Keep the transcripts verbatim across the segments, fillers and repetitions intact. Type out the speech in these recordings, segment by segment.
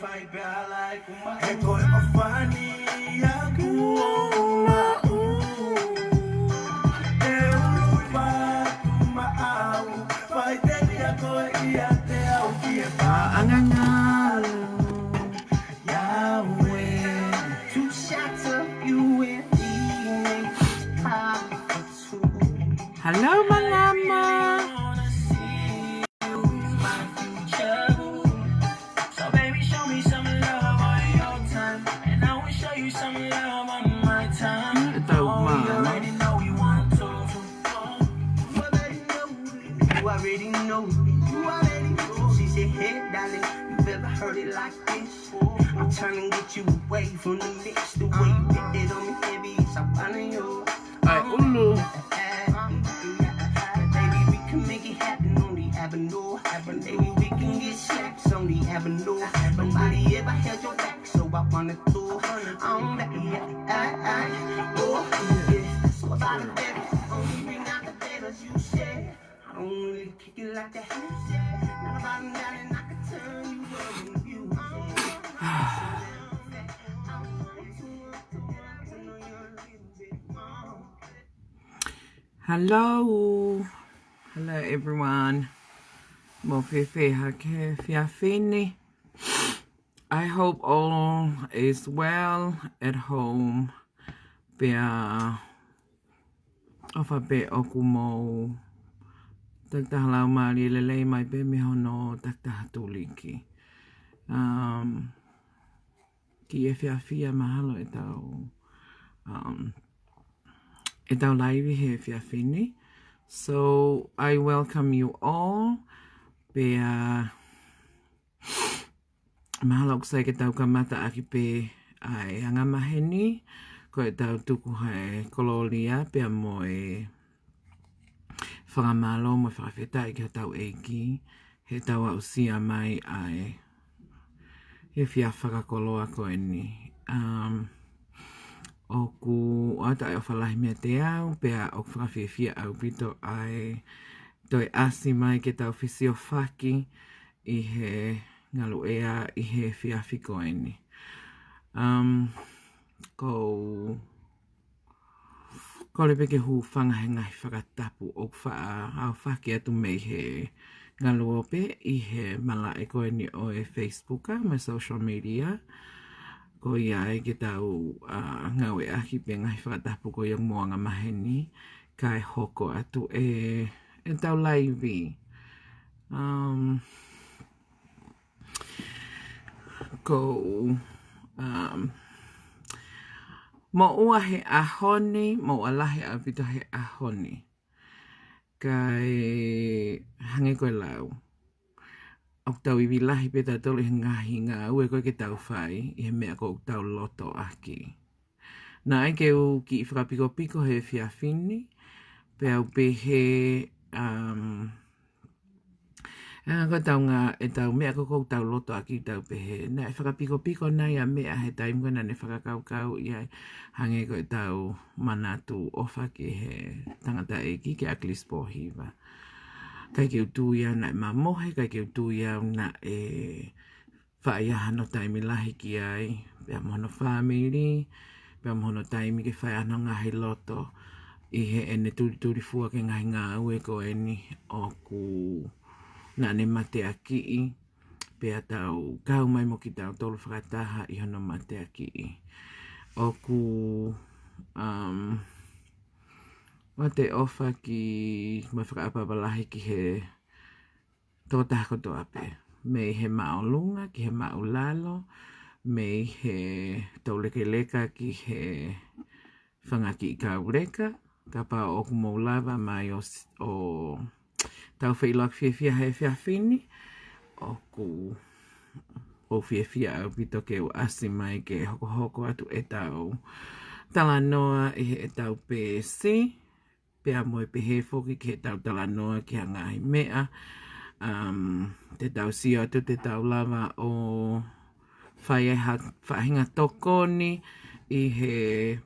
He ko e ʻofa ni ʻaʻaku ʻo maʻu. Te u ʻuluaki maʻau, faʻiteliha koe ʻiate au ki he paʻanga ngalo. Yahweh, two shots of you and me make it hot for two. Hello, Malama. So baby, show me some love on your time, and I will show you some love on my time. Ē, tau mālama. You already know you want to. You already know, you already know. She said, "Hey, darling, you ever heard it like this? I'm trying to get you away from the mix. The way you did it on me, baby, it's up under you." ʻAi, ʻulu. Baby, we can make it happen on the avenue. Baby, we can get stacks on the avenue. Nobody ever held your back, so I wanna do. Um, yeah, I, I, oh, yeah. So about it, baby, only bring out the battles you share. I don't really kick it like that. Not about nothing, I can turn you up when you. Hello. Hello, everyone. Mou fēfē hake he efiafi ni? I hope all is well at home. Pea ʻofa pē ʻoku mou takitaha laumālie lelei mai pē mei hono takitaha tuliki. Um, ki he efiafi ni mahalo ʻetau, um, ʻetau laivi he efiafi ni. So, I welcome you all. Pea mahalo ʻoku sai ke tau kamata ʻaki pē ʻa e angamaheni, ko ʻetau tuku ʻa e kolōlia pea mo e fakamālō mo e fakafetaʻi ki hotau ʻEiki, heʻetau aʻusia mai ʻa e efiafi fakakoloa ko eni. Um, ʻoku ʻoatu ʻa e ʻofa lahi meiate au, pea ʻoku fakafiefia ʻaupito ʻa e toe ʻasi mai ke tau fesiofaki ʻi he ngaluʻea ʻi he efiafi ko eni. Um, ko, kole pē ke u hūfanga he ngaahi fakatapu ʻoku faʻa aofaki atu mei he ngaluope ʻi he malaʻe ko eni ʻo e Facebook mo e social media. Ko ia ai ke tau, uh, ngāueʻaki pē ngaahi fakatapu ko ia mo e angamaheni kae hoko atu ʻe, ʻetau laivi. Um, ko, um, moʻua he ʻaho ni, moʻua lahi ʻaupito he ʻaho ni. Kae hangē ko e lau, ʻoku tau ivi lahi pē tautolu he ngaahi ngāue ko ē ke tau fai, ʻi he meʻa ʻoku tau loto ʻaki. Naʻe ʻai ke u kiʻi fakapikopiko he efiafi ni, pea u pehē, um, ʻa, ko ʻetau ngā, ʻetau meʻa ko ē ʻoku tau loto ʻaki tau pehē. Naʻe fakapikopiko nai ʻa e meʻa he taimi ko ē naʻa ne fakakaukauʻi ai, hangē ko ʻetau manatu ʻofa ki he tangataʻeiki, kia ʻAkilisi Pōhiva. ʻIkai ke u tui au naʻe mamohe, ʻikai ke u tui au naʻe fai ai hano taimi lahi ki ai, pea mo hono fāmili, pea mo hono taimi ke fai ai hano ngaahi loto ʻi heʻene tulitulifua ki he ngaahi ngāue ko eni ʻoku naʻa ne mateakiʻi, pea tau kau mai mo kitautolu fakataha ʻi hono mateakiʻi. ʻOku, um, ʻoatu e ʻofa ki, mo e fakaʻapaʻapa lahi ki he tokotaha kotoa pē. Mei he māʻolunga ki he māʻulalo, mei he toulekeleka ki he fanga kiʻi kauleka, kapau ʻoku mou lava mai ʻo s-, ʻo tau feʻiloaki fiefia he efiafi ni, ʻoku ou fiefia ʻaupito ke u ʻasi mai ke hokohoko atu ʻetau talanoa ʻi heʻetau peesi, pea mo e pehē foki ki heʻetau talanoa ki ha ngaahi meʻa, um, te tau sio atu te tau lava ʻo fai ai ha faʻahinga tokoni ʻi he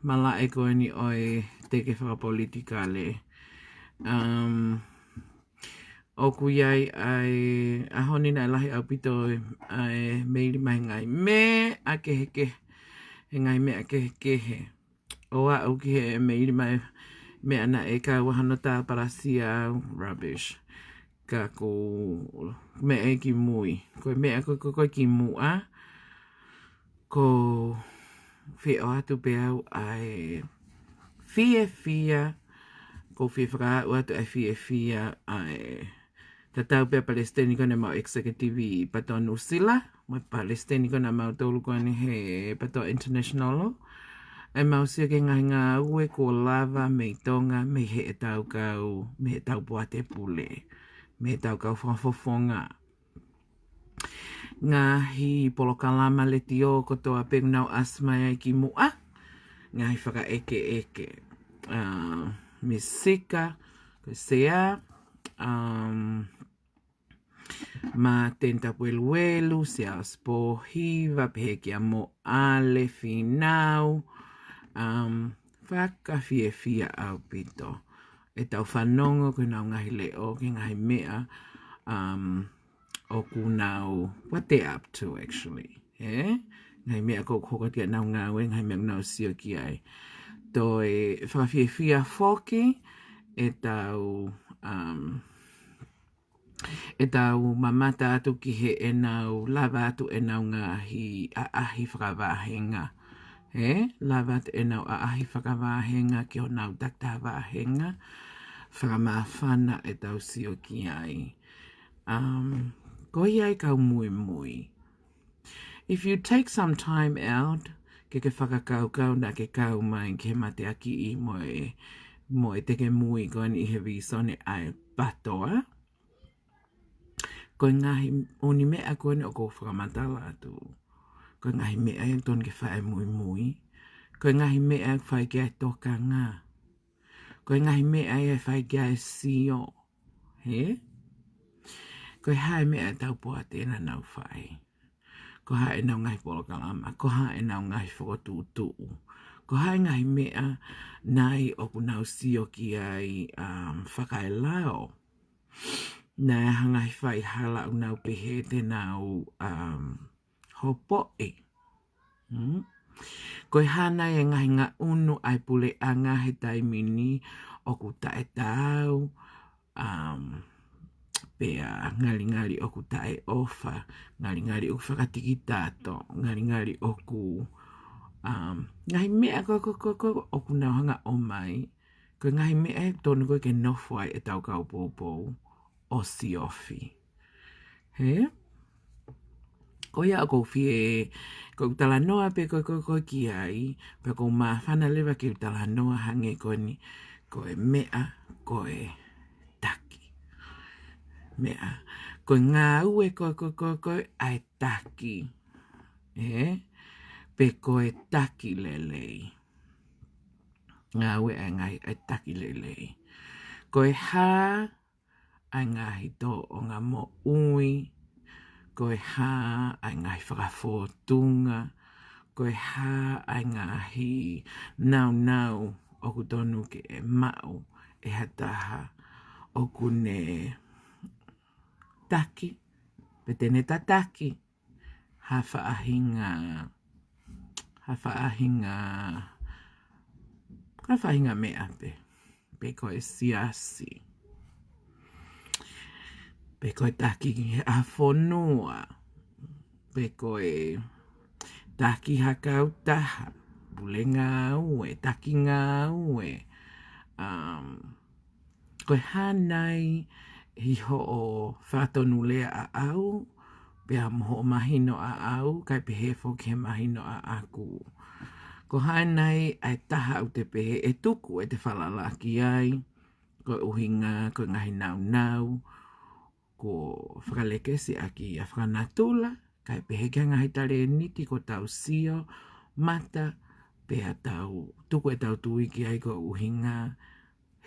malaʻe ko eni ʻo e teke fakapolitikale. Um, ʻoku ʻi ai ʻa e ʻaho ni naʻe lahi ʻaupito ʻa e meʻilima he ngaahi meʻa kehekehe, he ngaahi meʻa kehekehe. ʻO aʻu ki he meʻilima e meʻa naʻe kau ai hono tāpalasia au, rubbish. Ka ko e meʻa ē ki mui. Ko e meʻa ko ē, ko ē ki muʻa, ʻoku ou fie ʻoatu pē au ʻa e fiefia, ʻoku ou fie fakaaʻu atu ʻa e fiefia ʻa e tatau pē ʻa e palesiteni ko eni ʻemau executive ʻi PTOA Nuʻusila, mo e palesiteni ko eni ʻamautolu ko eni he PTOA International. ʻEmau sio ki he ngaahi ngāue kuo lava mei Tonga, mei heʻetau kau, mei heʻetau poate pule, mei heʻetau kau fakafofonga. Ngaahi polokalama letiō kotoa pē ʻoku nau ʻasi mai ai ki muʻa, ngaahi fakaʻekeʻeke. Uh, Misika, ko Sea, um, Māteni Tapueluelu, Siaosi Pōhiva, pehē kia Moʻale, Fīnau, um, fakafiefia ʻaupito. ʻEtau fanongo ki honau ngaahi leʻo, ki he ngaahi meʻa, um, ʻoku nau, what they're up to, actually. Ē? Ngaahi meʻa ʻoku hoko atu ki heʻenau ngāue, ngaahi meʻa ʻoku nau sio ki ai. Toe fakafiefia foki ʻetau, um, ʻetau mamata atu ki heʻenau lava atu ʻenau ngaahi ʻaʻahi fakavāhenga. Ē? Lava atu ʻenau ʻaʻahi fakavāhenga ki honau takitaha vāhenga. Fakamāfana ʻetau sio ki ai. Um, ko ia ai kau muimui. If you take some time out, ke ke fakakaukau naʻa ke kau mai ki he mateakiʻi mo e, mo e tekemui ko eni ʻi he vīsone ʻa e PTOA. Ko e ngaahi ʻū meʻa ko eni ʻoku ou fakamatala atu. Ko e ngaahi meʻa ia ʻoku totonu ke fai muimui. Ko e ngaahi meʻa ʻoku fai ki ai e tokanga. Ko e ngaahi meʻa ia ʻe fai ki ai e sio. Ē? Ko e hā e meʻa ʻa e tau poate naʻa nau fai? Ko e hā ʻenau ngaahi polokalama? Ko e hā ʻenau ngaahi fokotuʻutuʻu? Ko e hā e ngaahi meʻa nai ʻoku nau sio ki ai, um, fakaelao? Naʻe ʻi ai ha ngaahi faihala ʻoku nau pehē te nau, um, hopoʻi. Hmm? Ko e hā nai e ngaahi ngaʻunu ʻa e puleʻanga he taimi ni ʻoku taʻetaau, um, pea ngalingali ʻoku taʻeʻofa, ngalingali ʻoku fakatikitato, ngalingali ʻoku, um, ngaahi meʻa ko ē, ko ē, ko ē, ko ē ʻoku nau hanga ʻo ʻomai, ko e ngaahi meʻa ʻoku totonu ko ē ke nofo ai ʻetau kau poupou ʻo siofi. Ē? Ko ia ʻoku ou fie, ʻoku ou talanoa pē ko ē, ko ē, ko ē ki ai, pea ʻoku ou māfana leva ke u talanoa hangē ko eni, ko e meʻa, ko e taki. Meʻa, ko e ngāue ko ē, ko ē, ko ē, ko ē ʻa e taki. Ē? Pe ko e taki lelei. Ngāue ʻa e ngaahi, ʻa e taki lelei. Ko e hā ʻa e ngaahi tōʻonga moʻui, ko e hā ʻa e ngaahi fakafōtunga, ko e hā ʻa e ngaahi naunau ʻoku totonu ke maʻu ʻe ha taha ʻoku ne taki, pe te ne tataki ha faʻahinga, ha faʻahinga, ha faʻahinga meʻa pē, pe ko e siasi, pe ko e taki ʻa e fonua, pe ko e taki ha kautaha, pule ngāue, taki ngāue, um, ko e hā nai ʻi hoʻo fakatonulea ʻaʻau, pea mo hoʻo mahino ʻaʻau, kae pehē foki he mahino ʻaʻaku. Ko e hā nai ʻa e taha ʻoku te pehē ʻe tuku ʻete falala ki ai, ko e ʻuhinga, ko e ngaahi naunau, ko e fakalekesi ʻaki ʻa e fakanatula, kae pehē ki he ngaahi talēniti ʻoku tau sio, mata, pea tau tuku ʻetau tui ki ai ko e ʻuhinga,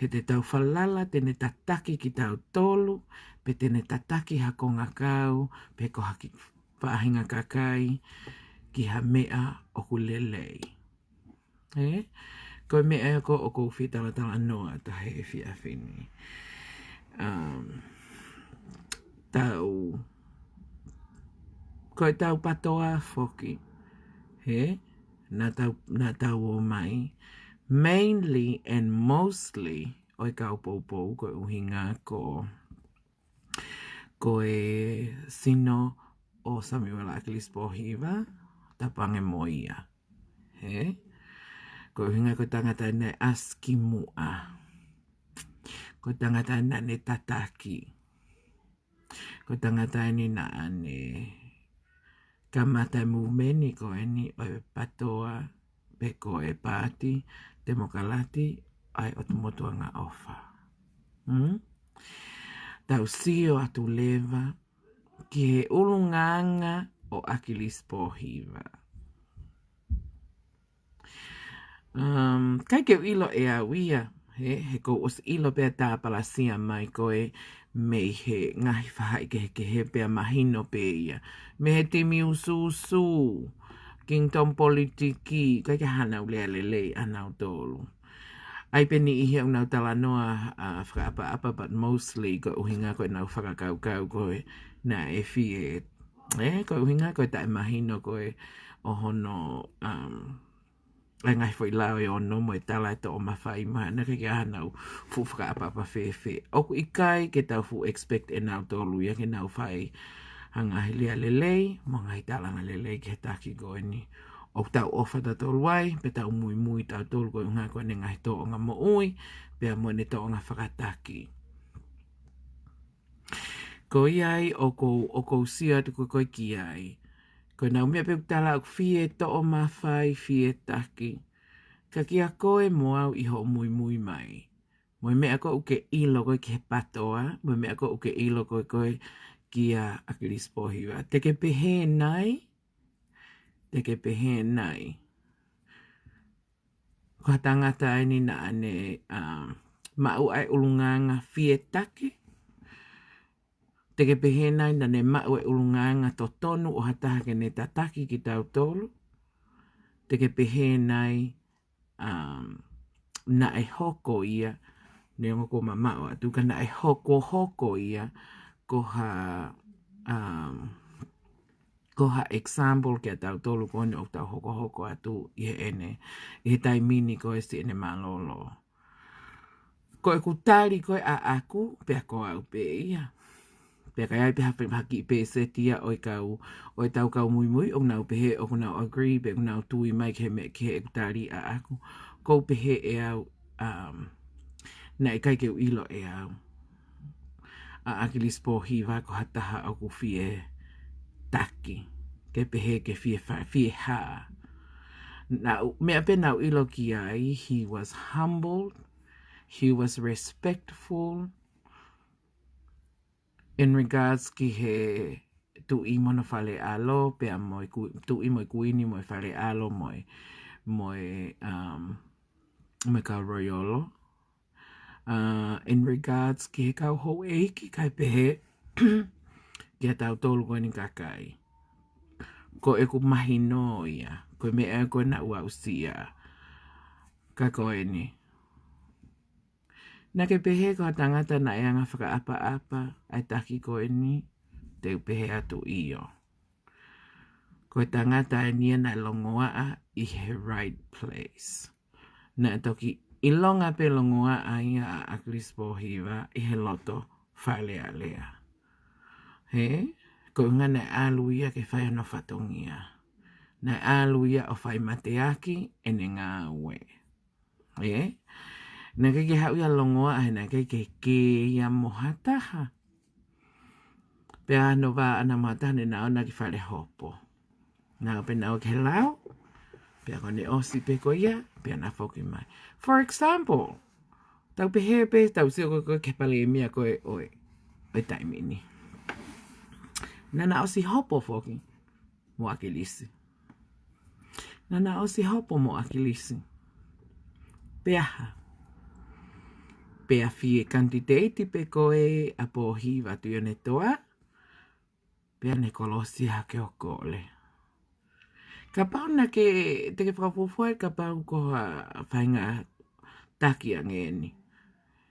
he te tau falala te ne tataki kitautolu, pe te ne tataki ha kongakau, pe ko ha kiʻi faʻahinga kakai, ki ha meʻa ʻoku lelei. Ē? Ko e meʻa ia ko ē ʻoku ou fie talatalanoa atu he efiafi ni. Um, tau, ko e tau patoa foki, he, na tau, na tau ō mai, mainly and mostly ʻo e kau poupou, ko e ʻuhinga ko, ko e sino ʻo Samuela ʻAkilisi Pōhiva, tapu ange mo ia. He? Ko e ʻuhinga ko e tangata naʻe ʻasi ki muʻa. Ko e tangata naʻa ne tataki. Ko e tangata eni naʻa ne kamata e movement ko eni ʻo e patoa pe ko e paati temokalati ʻa e ʻOtu Motu Angaʻofa. Hmm? Tau sio atu leva ki he ʻulungaanga ʻo ʻAkilisi Pōhiva. Um, ʻikai ke u ʻilo ʻe au ia, he, he ʻoku ou ʻosi ʻilo pea tāpalasia mai ko e mei he ngaahi fahaʻi kehekehe pea mahino pē ia. Mei he timi usuusu, kingdom politiki, ʻikai ke hanau lea lelei ʻanautolu. ʻAi pē niʻihi ʻoku nau talanoa ʻa fakaʻapaʻapa, but mostly ko e ʻuhinga ko e nau fakakaukau ko e naʻe fie, e, ko e ʻuhinga ko e taʻemahino ko e ʻo hono, um, e ngaahi foʻi lao ʻe ono mo e tala ʻe toʻo mafai mai, naʻe ʻikai ke hanau fuʻu fakaʻapaʻapa fēfē. ʻOku ʻikai ke tau fuʻu expect ʻenautolu ia ke nau fai ha ngaahi lea lelei, mo e ngaahi tālanga lelei ki he taki ko eni. ʻOku tau ʻofa tautolu ai, pea tau muimui tautolu ko e ʻuhinga ko ʻene ngaahi tōʻonga moʻui, pea mo ʻene tōʻonga fakataki. Ko ia ai ʻoku ou, ʻoku ou sio atu ko ē ki ai. Ko ʻenau meʻa pē ʻoku tala ʻoku fie toʻo mafai, fie taki. Ka kia koe mo au ʻi hoʻo muimui mai. Mo e meʻa ko ē ʻoku ke ʻilo ko ē ki he patoa, mo e meʻa ko ē ʻoku ke ʻilo ko ē, ko ē kia ʻAkilisi Pōhiva. Te ke pehē nai, te ke pehē nai. Ko ha tangata eni naʻa ne, um, maʻu ʻa e ʻulungaanga fie taki. Te ke pehē nai naʻa ne maʻu e ʻulungaanga totonu ʻo ha taha ke ne tataki kitautolu. Te ke pehē nai, um, naʻe hoko ia, neongo ʻoku mamaʻo atu, ka naʻe hoko, hoko ia, ko ha, um, ko ha example kia tautolu ko eni ʻoku tau hokohoko atu ʻi heʻene, ʻi he taimi ni ko ē siʻene mālōlō. Ko ʻeku tali ko ē ʻaʻaku, pea ko au pē ia. Pea ka ʻi ai pē ha, ha kiʻi pēseti ia ʻo e kau, ʻo e tau kau muimui, ʻoku nau pehē, ʻoku nau agree, pe ʻoku nau tui mai ki he meʻa, ki heʻeku tali ʻaʻaku. ʻOku ou pehē ʻe au, um, naʻe ʻikai ke u ʻilo ʻe au ʻa ʻAkilisi Pōhiva ko ha taha ʻoku fie taki, ke pehē ke fie fa-, fie hā. Naʻu, meʻa pē naʻu ʻilo ki ai, he was humbled, he was respectful in regards ki he tuʻi mo hono fale ʻalo, pea mo e ku-, tuʻi mo e kuini mo e fale ʻalo mo e, mo e, um, mo e kau royal. Uh, in regards ki he kau houʻeiki, kae pehē kia tautolu ko eni kakai. Ko ʻeku mahino ia, ko e meʻa ko ē naʻu aʻusia. Ka ko eni. Naʻa ke pehē ko ha tangata naʻe anga fakaʻapaʻapa ʻa e taki ko eni, te u pehē atu ʻio. Ko e tangata eni ia naʻe longoaʻa ʻi he right place. Naʻe toki ʻilonga pē longoaʻa ia ʻa ʻAkilisi Pōhiva ʻi he loto Fale Alea. He, ko e ʻuhinga naʻe ʻalu ia ke fai hono fatongia. Naʻe ʻalu ia ʻo fai mateaki ʻene ngāue. ʻE? Naʻe ʻikai ke haʻu ia longoaʻa, he naʻe ʻikai ke kē ia mo ha taha. Pea ʻalu ʻo vā ʻana mo ha taha, ne nau ō ʻana ki Fale Hopo. Nau pē nau ō ki he lao, pea ko ʻene ʻosi pē ko ia, pea na foki mai. For example, tau pehē pē, tau sio ko ē ki he palēmia ko ē ʻo e, ʻo e taimi ni. Naʻa na ʻosi hopo foki mo ʻAkilisi. Naʻa na ʻosi hopo mo ʻAkilisi. Pea hā? Pea fie kanititeiti pē ko ē ʻa Pōhiva Tuʻiʻonetoa, pea ne kolosi hake ʻo kole. Kapau naʻa ke, te ke fakafuofua, kapau ko ha faʻahinga taki ange eni.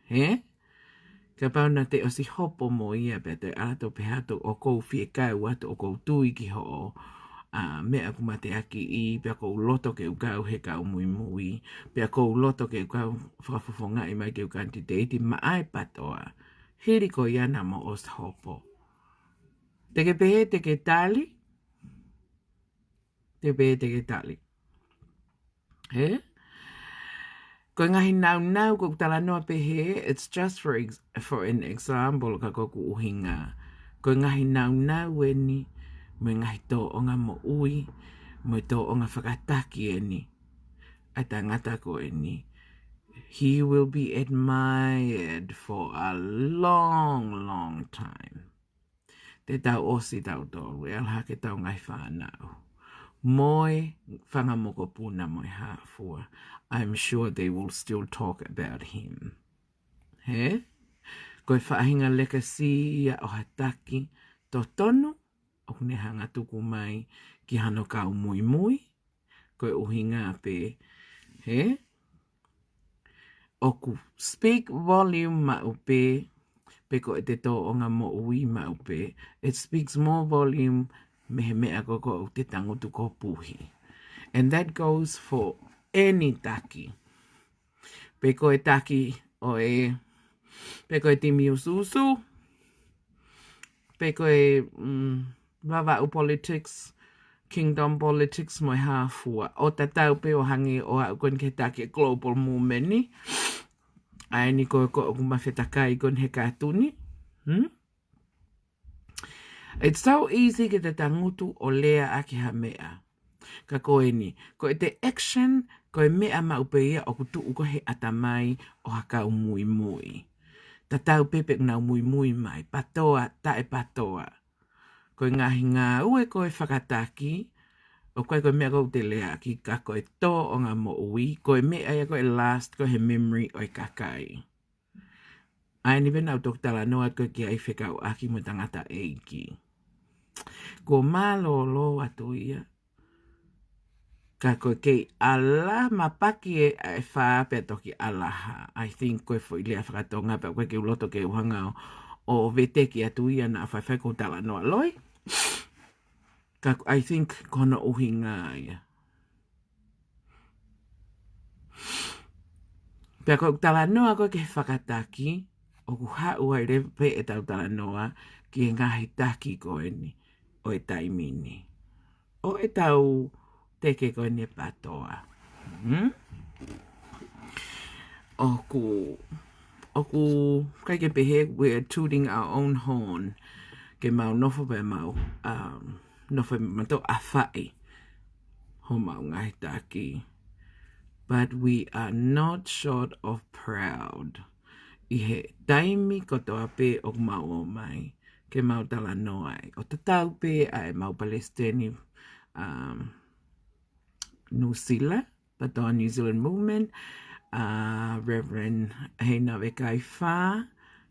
He? Kapau naʻa te ʻosi hopo mo ia pea te ala atu pē ʻo ʻoku ou fie kau atu ʻoku ou tui ki hoʻo, ʻa, meʻa ʻoku mateakiʻi, pea ʻoku ou loto ke u kau he kau muimui, pea ʻoku ou loto ke u kau fakafofongaʻi mai ke u kanititeiti maʻa e PATOA. Hili ko ia naʻa mo ʻosi hopo. Te ke pehē te ke tali, te pehē te ke tali. Hē? Ko e ngaahi naunau ʻoku ou talanoa pehē, it's just for ex-, for an example, ka ko ʻeku ʻuhinga. Ko e ngaahi naunau eni, mo e ngaahi tōʻonga moʻui, mo e tōʻonga fakataki eni ʻa e tangata ko eni. He will be admired for a long, long time. Te tau ʻosi tautolu, ʻe ala hake ʻetau ngaahi fānau. Mo e fanga mokopuna mo e hā fua. I'm sure they will still talk about him. Hē? Ko e faʻahinga legacy ia ʻo ha taki totonu, ʻoku ne hanga tuku mai ki hano kau muimui, ko e ʻuhinga pē, hē? ʻOku speak volume maʻu pē, pe ko ʻete tōʻonga moʻui maʻu pē, it speaks more volume mei he meʻa ko ē ʻoku te tangutu ko puhi. And that goes for any taki. Pe ko e taki ʻo e, pe ko e timi usuusu, pe ko e, mm, Vavaʻu politics, kingdom politics mo e hā fua. ʻO tatau pē ʻo hangē ʻo aʻu ko eni ki he taki e global movement ni. ʻA eni ko ē ʻoku mafetakai ko eni he kātuni. Hmm? It's so easy ke te tangutu ʻo lea ʻaki ha meʻa. Ka ko eni, ko ʻete action, ko e meʻa maʻu pē ia ʻoku tuʻu ko ē he ʻatamai ʻo ha kau muimui. Tatau pē pe ʻoku nau muimui mai, PATOA, taʻe PATOA. Ko e ngaahi ngāue ko ē fakataki, ʻoku ʻikai ko e meʻa ʻoku te lea ʻaki, ka ko e tōʻonga moʻui, ko e meʻa ia ko ē last, ko e he memory ʻo e kakai. ʻA eni pē naʻa ku toki talanoa ko ē ki ai fekauʻaki mo e tangataʻeiki. Kuo mālōlō atu ia. Ka ko e kei ʻala mapaki e, e fā pea toki ʻalaha. I think ko e foʻi lea fakatonga pea ko e kei loto ke u hanga ʻo, ʻo veteki atu ia naʻa faifai ko e talanoa loi. Ka I think ko hono ʻuhinga ia. Pea ko e talanoa ko ē ki he fakataki, ʻoku haʻu ai leva pē ʻetau talanoa ki he ngaahi taki ko eni ʻo e taimi ni. ʻO ʻetau teke ko eni e PATOA. Hmm? ʻOku, ʻoku ʻikai ke pehē, we are tooting our own horn. Ke mau nofo pē mau, um, nofo pē mau tau afaʻi homau ngaahi taki. But we are not short of proud. ʻI he taimi kotoa pē ʻoku mau ō mai, ke mau talanoa ai. ʻO tatau pē ʻa e mau palesiteni, um, New Zealand, PATOA New Zealand Movement, uh, Reverend Heina Vekaifā,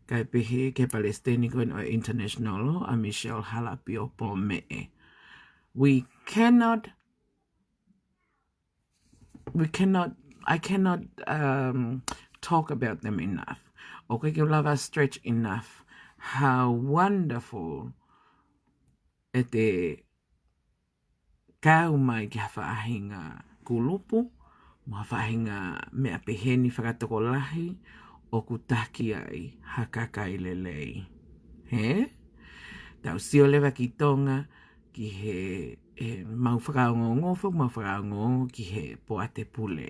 kae pehē ki he palesiteni ko eni ʻo e International, ʻa Michelle Halapio Pomeʻe. We cannot, we cannot, I cannot, um, talk about them enough. ʻOku ʻikai ke u lava stretch enough how wonderful ʻete kau mai ki ha faʻahinga kulupu, mo ha faʻahinga meʻa pehē ni fakatokolahi ʻoku taki ai ha kakai lelei. Hē? Tau sio leva ki Tonga, ki he, he mau fakaongoongo, foki mau fakaongoongo ki he poate pule.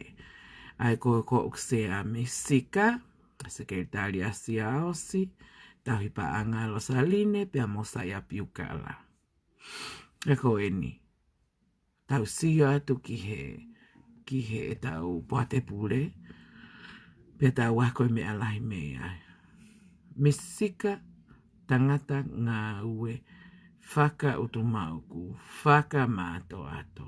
ʻA e ko, ko ʻoku Sea Misika, Sekelitali ʻa Siaosi, Tauhi Paʻanga Losaline, pea mo Saia Piukala. ʻE ko eni. Tau sio atu ki he, ki he ʻetau poate pule, pea tau ako e meʻa lahi mei ai. Misika, tangata ngāue, fakautumaʻuku, fakamātoato.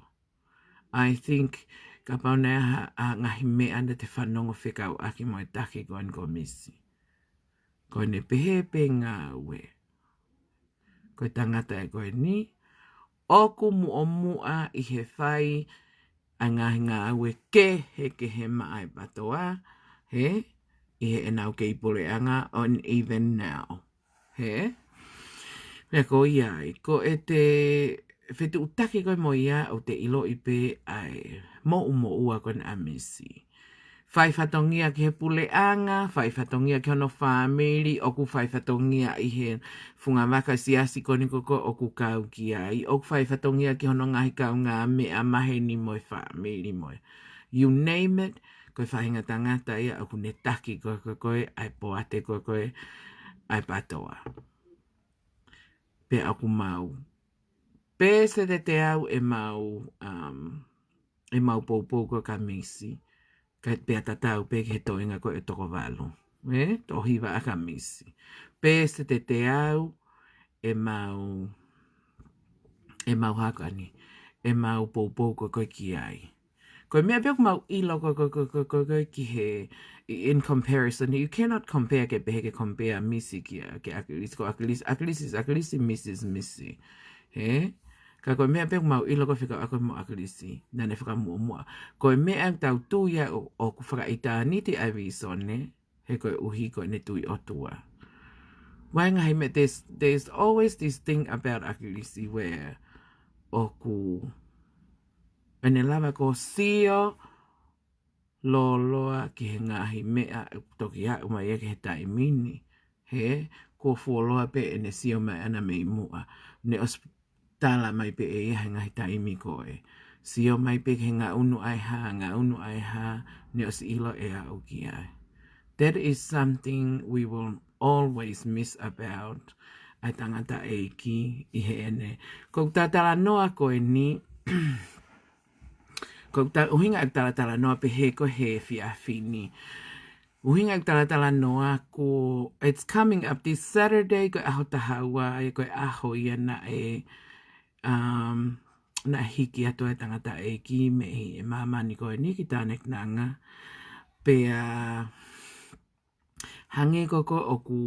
I think, kapau naʻe ʻi ai ha, ha ngaahi meʻa naʻa te fanongo fekauʻaki mo e taki ko eni ko Misi. Ko ʻene pehē pē ngāue. Ko e tangata ʻe ko eni, ʻoku muʻomuʻa ʻi he fai ʻa e ngaahi ngāue kehekehe maʻa e PATOA, hē? ʻi heʻenau kei puleʻanga, and even now. Hē? Pea ko ia ai, ko ʻete fetuʻutaki ko ē mo ia ʻoku te ʻiloʻi pē ʻa e moʻumoʻua ko ena ʻa Misi. Fai fatongia ki he puleʻanga, fai fatongia ki hono fāmili, ʻoku fai fatongia ʻi he fungavaka siasi ko eni ko ē ʻoku kau ki ai, ʻoku fai fatongia ki hono ngaahi kaungāmeʻa maheni mo e fāmili mo e. You name it, ko e faʻahinga tangata ia ʻoku ne taki ko ē ko ē ʻa e poate ko ē ko ē ʻa e PTOA. Pea ʻoku mau. Pēseti ʻe teau ʻemau, um, ʻemau poupou ko ē kia Misi. Kae pea tatau pē ki he toenga ko ē ʻe toko valu. Ē? Toko hiva ʻa kia Misi. Pēseti ʻe teau ʻemau, ʻemau hā ko eni, ʻemau poupou ko ē ko ē ki ai. Ko e meʻa pē ʻoku mau ʻilo ko ē ko ē ko ē ko ē ko ē ki he, in comparison, you cannot compare ke pehē ke compare Misi kia, kia ʻAkilisi, ko ʻAkilisi, ʻAkilisi is ʻAkilisi, Misi is Misi. Hē? Ka ko e meʻa pē ʻoku mau ʻilo ko e fekauʻaki mo ʻAkilisi, naʻa ne fakamuʻomuʻa. Ko e meʻa ʻoku tau tui ai ʻo, ʻoku fakaʻitāniti ʻa e vīsone, he koeʻuhi ko ʻene tui ʻOtua. Ko e ngaahi meʻa, there's, there's always this thing about ʻAkilisi where ʻoku ʻene lava ko e sio lōloa ki he ngaahi meʻa ʻoku toki aʻu mai ia ki he taimi ni. Hē, kuo fuoloa pē ʻene sio mai ʻana mei muʻa. Ne ʻosi tala mai pē ʻe ia he ngaahi taimi ko ē. Sio mai pē ki he ngaʻunu ʻa e hā, ngaʻunu ʻa e hā, ne ʻosi ʻilo ʻe aʻu ki ai. That is something we will always miss about ʻa e tangataʻeiki ʻi heʻene. Ko ʻeku talatalanoa ko eni, ko ʻeku ta-, ʻuhinga ʻeku talatalanoa pehē ko ē he efiafi ni. ʻUhinga ʻeku talatalanoa ko, it's coming up this Saturday, ko e ʻaho taha ua, ʻa ia ko e ʻaho ia naʻe, um, naʻe hiki atu ai e tangataʻeiki mei he māmani ko eni ki Tānekinanga. Pea hangē ko ē ko ē ʻoku,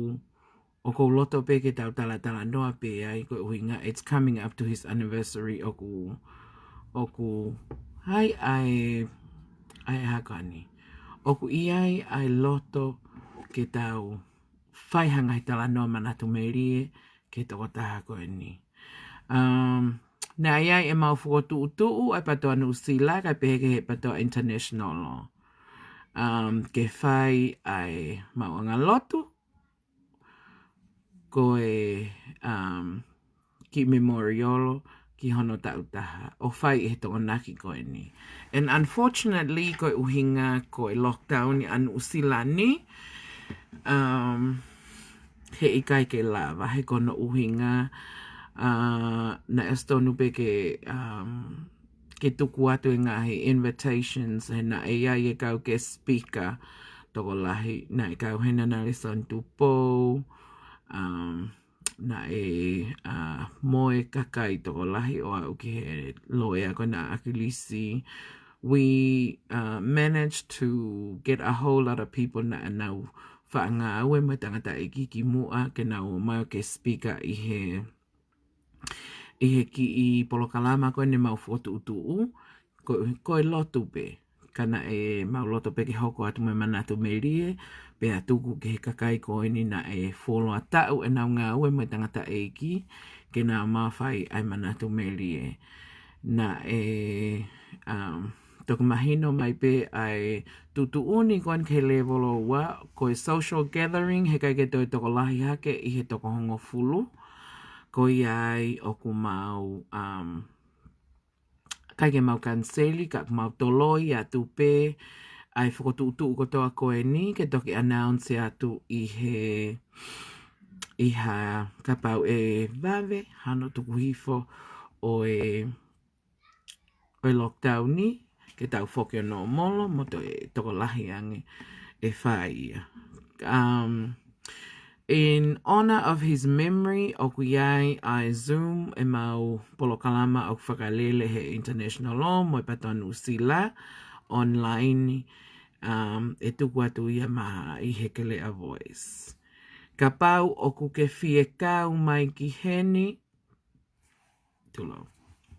ʻoku ou loto pē ke tau talatalanoa pē ai ko e ʻuhinga, it's coming up to his anniversary ʻoku, ʻoku, hai ʻa e, ʻa e hā ko eni. ʻOku ʻi ai ʻa e loto ke tau fai ha ngaahi talanoa manatu melie ki he tokotaha ko eni. Um, naʻe ʻi ai ʻemau fokotuʻutuʻu ʻa e PTOA Nuʻusila, kae pehē ki he PTOA International. Um, ke fai ʻa e maʻuʻanga lotu, ko e, um, kiʻi memorial ki hono taʻu taha, ʻo fai ʻi he Tokonaki ko eni. And unfortunately, ko e ʻuhinga ko e lockdown ʻi ʻa Nuʻusila ni, um, heʻikai ke lava, he ko hono ʻuhinga, uh, naʻe ʻosi tonu pē ke, um, ke tuku atu e ngaahi invitations, he naʻe ʻi ai e kau guest speaker tokolahi, naʻe kau hena naʻe Nelson Tupou, um, naʻe, uh, mo e kakai tokolahi ʻo aʻu ki he loea ko ena ʻa ʻAkilisi. We, uh, managed to get a whole lot of people naʻa nau faʻa ngāue mo e tangataʻeiki ki muʻa ke nau ō mai ʻo guest speaker ʻi he, ʻi he kiʻi polokalama ko eni ʻemau fokotuʻutuʻu, ko, ko e lotu pē. Ka naʻe mau loto pē ke hoko atu mo e manatu melie, pea tuku ki he kakai ko eni naʻe fuoloa taʻu ʻenau ngāue mo e tangataʻeiki, ke nau ō mai ʻo fai ʻa e manatu melie. Naʻe, um, toki mahino mai pē ʻa e tuʻutuʻuni ko eni ki he lēvolo ua, ko e social gathering, heʻikai ke toe tokolahi hake ʻi he toko hongofulu, ko ia ai ʻoku mau, um, ʻikai ke mau kaniseli, ka mau toloi atu pē ʻa e fokotuʻutuʻu kotoa ko eni, ke toki announce atu ʻi he, ʻi ha kapau ʻe vave hano tuku hifo ʻo e, ʻo e lockdown ni, ke tau foki ʻo nōmolo, mo toe tokolahi ange ʻe fai ia. Um, In honor of his memory, ʻoku ʻi ai ʻa e Zoom ʻemau polokalama ʻoku fakalele he International Law mo e PTOA Nuʻusila online, um, ʻe tuku atu ia mai ʻi he Keleʻa Voice. Kapau ʻoku ke fie kau mai ki heni, Tulou.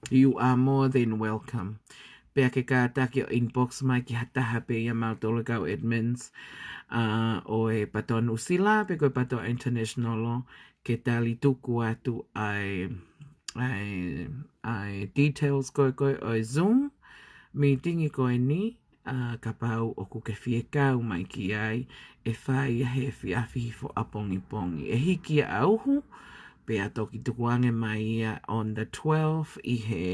You are more than welcome. pea ke kātaki ʻo inbox mai ki ha taha pē ia mautolu kau admins, ʻa, ʻo e PTOA Nuʻusila, pe ko e PTOA International, ke tali tuku atu ʻa e, ʻa e, ʻa e details ko ē ko ē ʻo e Zoom meeting ko eni, ʻa, kapau ʻoku ke fie kau mai ki ai, ʻe fai ia he efiafi hifo ʻapongipongi. ʻE hiki ia ʻa uhu, pea toki tukuange mai ia on the twelfth ʻi he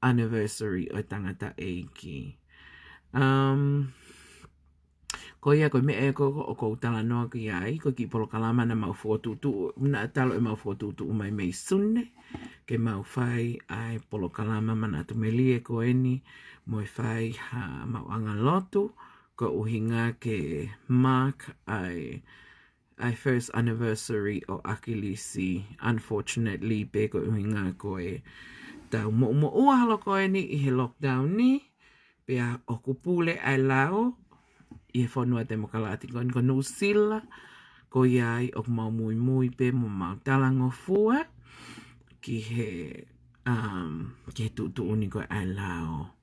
anniversary ʻo e tangataʻeiki. Um, ko ia ko e meʻa ē ko ē ʻoku ou talanoa ki ai, ko e kiʻi polokalama naʻa mau fokotuʻutuʻu, naʻa talo ʻemau fokotuʻutuʻu mai mei Sune, ke mau fai ʻa e polokalama manatu melie ko eni, mo e fai ha maʻuʻanga lotu, ko e ʻuhinga ke mark ʻa e ʻa e first anniversary ʻo ʻAkilisi, unfortunately, pea ko e ʻuhinga ko e tau moʻumoʻua holo ko eni ʻi he lockdown ni, pea ʻoku pule ʻa e lao ʻi he fonua temokalati ko eni ko Nuʻusila, ko ia ai ʻoku mau muimui pē mo mau talangofua ki he, um, ki he tuʻutuʻuni ko ē ʻa e lao.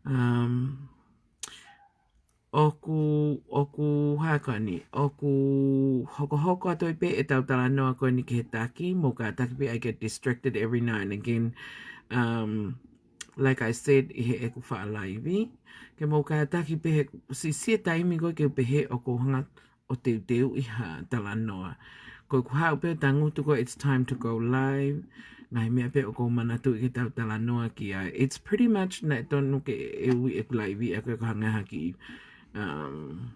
Um, ʻOku, ʻoku hā ko eni, ʻoku hokohoko atu ai pē ʻetau talanoa ko eni ki he taki, mou kātaki pē, I get distracted every now and again. Um, like I said, ʻi heʻeku faʻa laivi, ke mou kātaki pē he siʻisiʻi taimi ko ē ke pehē ʻoku ou hanga ʻo teuteuʻi ha talanoa. Ko ʻeku haʻu pē ʻo tangutu ko e it's time to go live. Ngaahi meʻa pē ʻoku ou manatuʻi ke tau talanoa ki ai. It's pretty much naʻe tonu ke ʻe ui ʻeku laivi ʻa ko e ko e hanga ha kiʻi, um,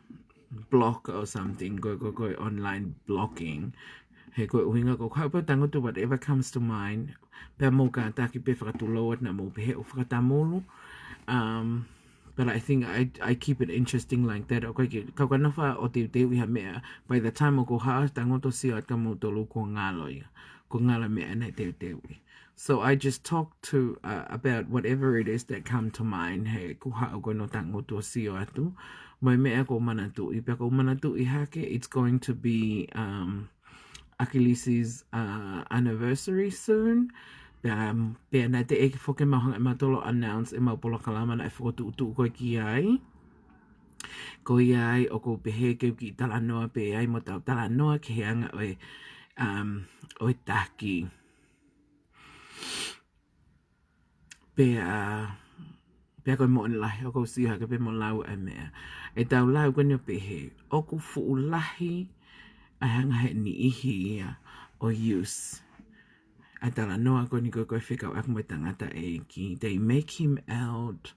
block or something, ko e, ko e, ko e online blocking. He ko e ʻuhinga ko ʻeku haʻu pē ʻo tangutu whatever comes to mind. Pea mou kātaki pē fakatulou atu naʻa mou pehē ʻoku fakatamulu. Um, But I think I, I keep it interesting like that. ʻOku ʻikai ke, kau ka nofo ʻo teuteuʻi ha meʻa. By the time ʻoku ou haʻu ʻo tangutu ʻo sio atu kia moutolu kuo ngalo ia. Kuo ngalo e meʻa naʻe teuteuʻi. So I just talk to, uh, about whatever it is that come to mind. He ʻoku ou haʻu ko eni ʻo tangutu ʻo sio atu. Mo e meʻa ʻoku ou manatuʻi. Pea ʻoku ou manatuʻi hake, it's going to be, um, ʻAkilisi's, uh, anniversary soon. Pea, um, pea naʻe teʻeki foki ke mau hanga ʻe mautolu ʻo announce ʻemau polokalama naʻe fokotuʻutuʻu ko ē ki ai. Ko ia ai ʻoku ou pehē ke u kiʻi talanoa pē ai mo tau talanoa ki he anga ʻo e, um, ʻo e taki. Pea, pea ko e moʻoni lahi, ʻoku ou sio hake pē mo lau ʻa e meʻa. ʻEtau lau ko eni ʻo pehē, ʻoku fuʻu lahi ʻa e hanga he niʻihi ia ʻo use ʻa e talanoa ko eni ko ē ko e fekauʻaki mo e tangataʻeiki. They make him out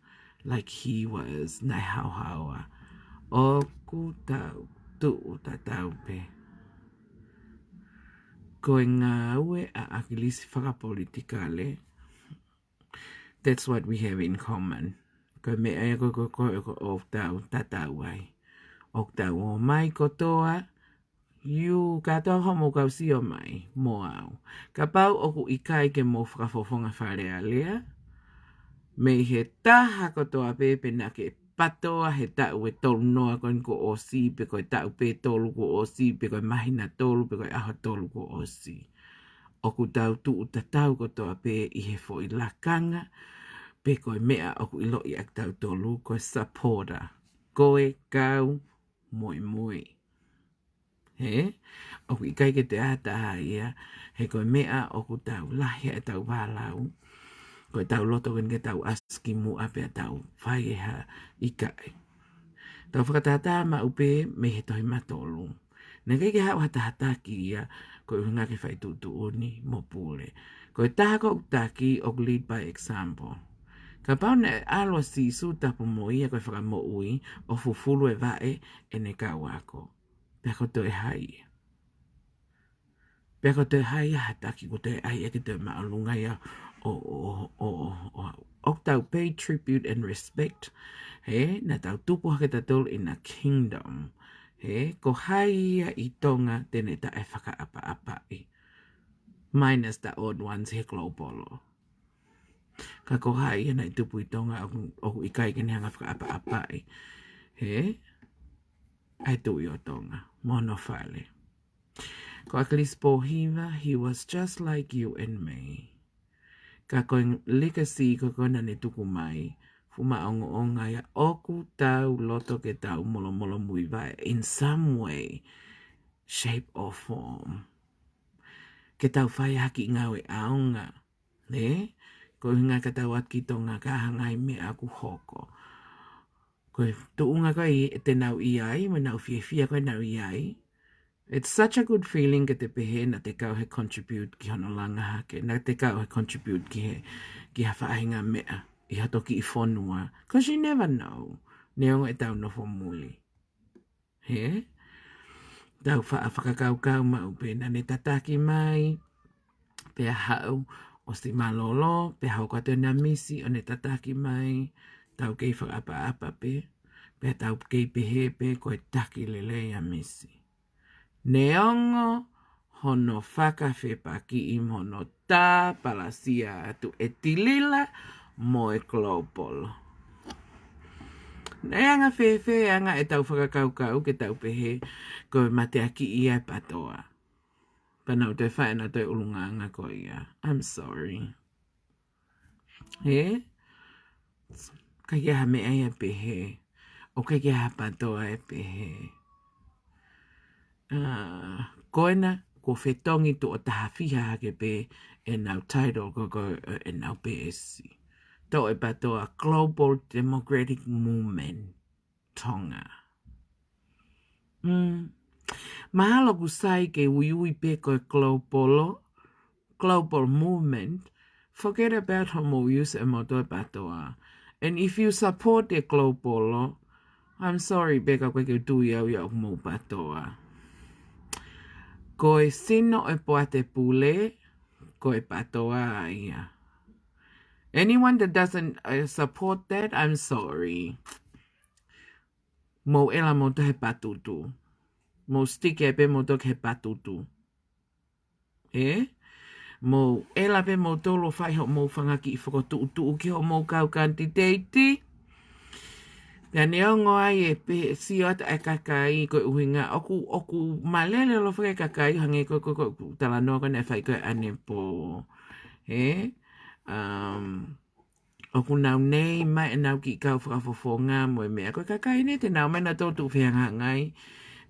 like he was naʻe haohaoa. ʻOku tau tuʻu tatau pē. Ko e ngāue ʻa ʻAkilisi fakapolitikale. That's what we have in common. Ko e meʻa ia ko ē ko ē ko ē ʻoku tau tatau ai. ʻOku tau ō mai kotoa, ʻiu, kātoa hoʻomou kau sio mai mo au. Kapau ʻoku ʻikai ke mou fakafofonga Fale Alea, mei he taha kotoa pē pe naʻa ke PTOA he taʻu ʻe tolu noa ko eni kuo ʻosi, pe ko e taʻu pē tolu kuo ʻosi, pe ko e māhina tolu, pe ko e ʻaho tolu kuo ʻosi. ʻOku tau tuʻu tatau kotoa pē ʻi he foʻi lakanga, pe ko e meʻa ʻoku ʻiloʻi ʻe kitautolu ko e supporter. Ko e kau muimui. Hē? ʻOku ʻikai ke toe ʻi ai ha taha ia, he ko e meʻa ʻoku tau lahi ʻetau vālau. Ko ʻetau loto ko eni ke tau ʻasi ki muʻa pea tau fai ʻe ha ʻikai. Tau fakatātā maʻu pē mei he tohi matolu. Naʻe ʻikai ke haʻu ha taha taki ia, ko e ʻuhinga ke fai tuʻutuʻuni mo pule. Ko e taha ko ē ʻoku taki ʻoku lead by example. Kapau naʻe ʻalu ʻa Sīsū tapu mo ia ko e fakamoʻui ʻo fufulu e vaʻe ʻene kau ako. Pea ko e toe hai ia. Pea ko e toe hai ia ha taki ko e toe ʻai ʻe ke toe māʻolunga ia ʻo, ʻo, ʻo, ʻo, ʻo, ʻoku tau pay tribute and respect. Hē, naʻa tau tupu hake tautolu in a kingdom. Hē, ko hai ia ʻi Tonga te ne taʻefakaʻapaʻapaʻi. Minus the odd ones he global. Ka ko hai ia naʻe tupu ʻi Tonga ʻoku, ʻoku ʻikai ke ne hanga fakaʻapaʻapaʻi. Hē, ʻa e Tuʻi ʻo Tonga, mo hono fale. Ko ʻAkilisi Pōhiva, he was just like you and me. Ka ko e legacy ko ē naʻa ne tuku mai, fuʻu maʻongoʻonga ia ʻoku tau loto ke tau molomolomuivaʻe in some way, shape or form. Ke tau fai ha kiʻi ngāue ʻaonga, nē? Ko e ʻuhinga ka tau ʻatu ki Tonga ka hangai meʻa ʻoku hoko. Ko e tuʻunga ko ē te nau ʻi ai, mo nau fiefia ko ē nau ʻi ai. It's such a good feeling ke te pehē naʻa te kau he contribute ki hono langa hake, naʻa te kau he contribute ki he, ki ha faʻahinga meʻa ʻi hoto kiʻi fonua. 'Cause you never know. Neongo ʻetau nofo muli. He? Tau fa-, fakakaukau maʻu pē naʻa ne tataki mai, pea haʻu ʻo siʻi mālōlō, pea hoko atu ʻena misi ʻo ne tataki mai, tau kei fakaʻapaʻapa pē, pea tau kei pehē pē ko e taki lelei ʻa misi. Neongo hono fakafepakiʻi mo hono tāpalasia atu ʻe Tilila mo e Global. Naʻe anga fēfē anga ʻetau fakakaukau ke tau pehē ko e mateakiʻi ia ʻe Patoa. Pea nau toe fai ʻena toe ʻulungaanga ko ia. I'm sorry. He? ʻIkai ke ʻi ai ha meʻa ia ʻe pehē. ʻOku ʻikai ke ʻi ai ha Patoa ʻe pehē. Ah, ko ena, kuo fetongi tuʻo taha fiha hake pē ʻenau title ko, ko, ʻenau peesi. Toʻo ʻe Patoa Global Democratic Movement Tonga. Mm. Mahalo ʻoku sai ke uiui pē ko e Global, Global Movement, forget about hoʻomou use ʻe moutolu e Patoa. And if you support the Global, I'm sorry, pea ka ʻoku ʻikai ke u tui au ia ʻoku mou Patoa. Ko e sino ʻo e poate pule, ko e Patoa ia. Anyone that doesn't, uh, support that, I'm sorry. Mou ʻela moutolu he patutu. Mou stick ai pē moutolu ki he patutu. Ē? Mou ʻela pē moutolu ʻo fai hoʻomou fanga kiʻi fokotuʻutuʻu ki hoʻomou kau kanititeiti. Pea neongo ai e pehē sio atu ʻa e kakai ko e ʻuhinga ʻoku, ʻoku malele ʻaupito e kakai hangē ko, ko, ko, ko e talanoa ko ē naʻe fai ko ē ʻanepō. Ē? Um, ʻoku nau nei mai ʻenau kiʻi kau fakafofonga mo e meʻa. Ko e kakai ni te nau ō mai nautolu ʻo tuʻu fehangahangai.